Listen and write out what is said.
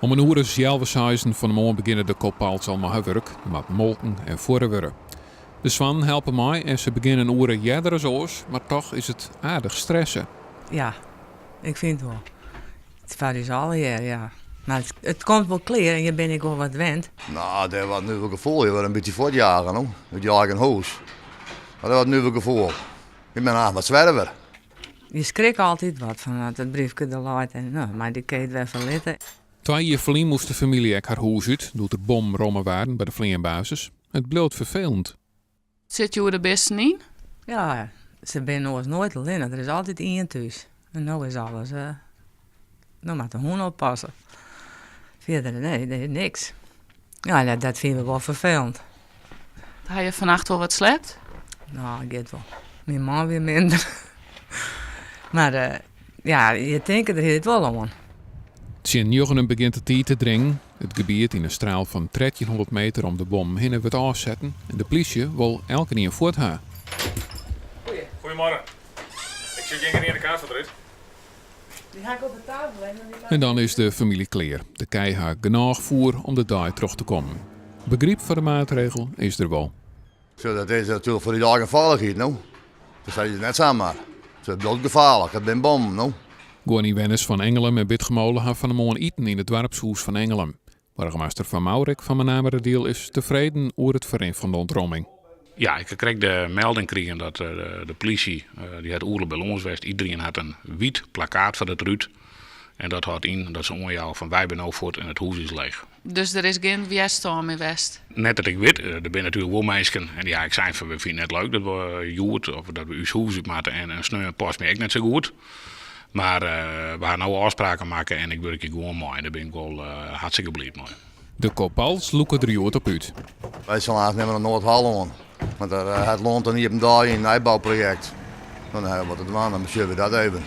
Om in oere as healwei seizen fan 'e moarn begjinne de Kopalts al mei har wurk. Der moat molken en fuorre wurde. De soannen helpe mei en se begjinne in oere earder as oars, mar toch is it aardich stresse. Ja, ik fyn it wol. It foar ús allegear, ja. Mar it, it komt wol klear en je binne ek wol wat wend. Nou, dat wat nuver gefoel. Je wordt een beetje voortjagen, no. Uit je eigen huis. Maar dat wat nuver gefoel. Ik ben eigenlijk wat zwerver. Je skrikke altyd wat fan as it briefke der leit en no, mei dy keet wer ferlitte. Twa jier ferlyn moast de famylje ek har hûs út doe't der bommen romme waarden by de fleanbasis. It bliuwt ferfelend. Sit je oer de bisten yn? Ja, se binne oars noait allinnich. Der is altyd ien thús. En no is alles. Uh, no moat de hûn oppasse. Fierder, nee, nee, niks. Ja, dat, dat fine we wol ferfelend. Ha je fannacht wol wat slept? Nou, giet wol. Myn man wie minder. Mar uh, ja, je tinke der hiel wol oan. Tsjin njoggenen begjint de tiid te dringen. It gebiet yn in straal fan 1300 meter om de bommen hinne wurdt ôfsetten en de plysje wol elkenien fuort ha. Goedemorgen. Ik sjoch gjin griene kaart foar dit. Dy ha ik op de tafel lein. En dan is de famylje klear. De kij ha genôch foer om de dei troch te kommen. Begryp foar de maatregel is der wol. Zo, dat is natuurlijk voor die eigen veiligheid, no. Dat is net samar. Het bliuwt gefaarlik, it binne bommen, no. Guon ynwenners fan Engelum en Bitgummole ha fan 'e moarn iten yn it doarpshûs fan Engelum. Boargemaster Van Mourik fan Menameradiel is tefreden oer it ferrin fan de ûntromming. Ja, ik ha krekt de melding krigen dat de plysje, dy hat oeral by lâns west. Iderien hat in wyt plakkaat foar it rút. En dat hâldt yn dat se oanjouwe fan wy binne no fuort en it hûs is leech. Dus der is gjin wjerstân mear west? Net dat ik wit. Der binne natuerlik wol minsken en dy ha ek sein fan we fine it net leuk dat we hjoed of dat we ús hûs út moatte en in sneon past my ek net sa goed. Mar we ha no ôfspraken makke en ik wurkje gewoan mei en dêr bin ik wol hartstikke bliid mei. De Kopals lûke der hjoed op út. Wy sille aanst net mear nei Noard-Hollân, want dêr hat lân in iepen dei yn in nijbouprojekt. Dan ha we wat te dwaan, dan besjogge we dat even.